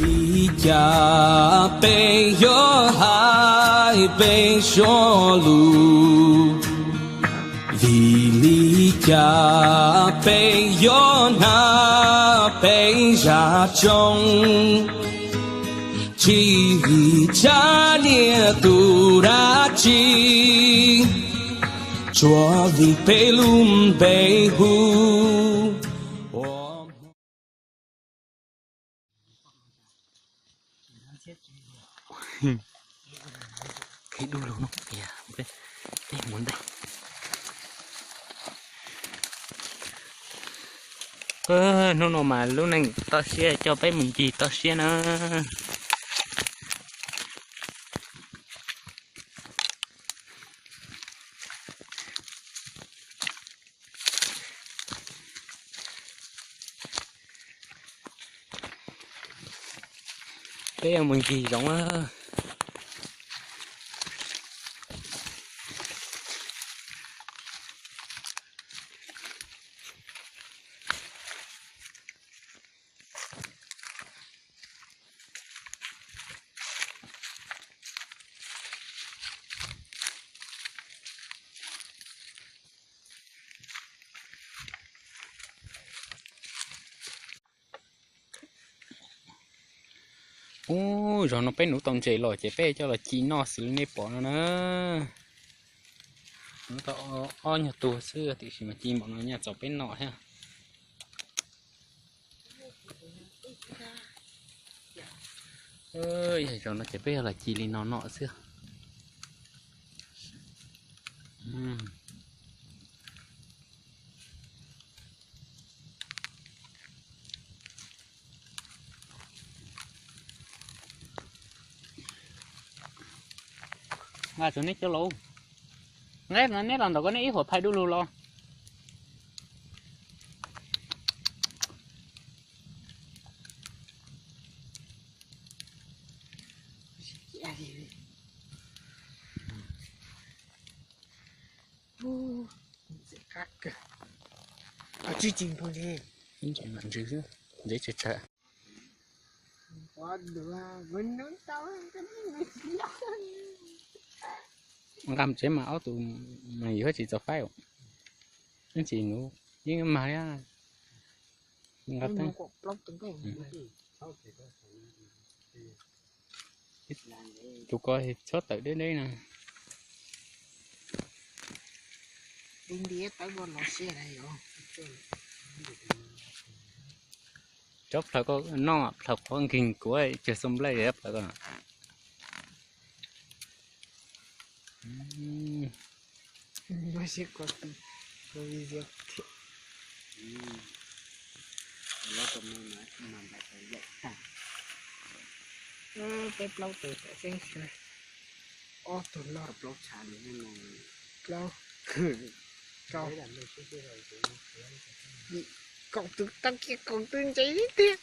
Li cas peb yuav hais peb suab lus? Vim li cas peb yuav hnab peb zaj tsoo? Tsis vim tsab niag tus dab tsi, tsuas vim peb lub npe hu. Qhib dub lug no, peb mus ntej. Hnub no mas lub neej toj siab coj peb mus ncig toj siab na. Peb yuav mus ncig zoov. Ub, zaum no peb nuv tau ntses los ces peb coj los ci noj xws li nej pom no na. Nuv tau ob nyuag tug xwb tiam sis mas ci npaum no nyaj txaus peb noj thiab. Zaum no ces peb yog los ci li no noj xwb. Nqa tsuav neb cov laus. Neb, neb los nram ko neb ib huam phais du lug los. Ntses qab kawg. Tswj ci npog ntses. Ib ntses mam ntsws xwb, ntses tsawg tsawg. Nqa tsev mas ob tug mas yuav tsis txaus faib. Ib ntsis nuv yeej mag thiab. Nqa teeb. Tus ko txhob tawm deb deb na. Cov plaws ko noj plaws qhuav nkeeg kuv tsawg xoo nplej plaws ko. Peb plaub tus, ob tug loj plaub tshav, plaub, kaum tus tau kiag kaum tus ntses tiag.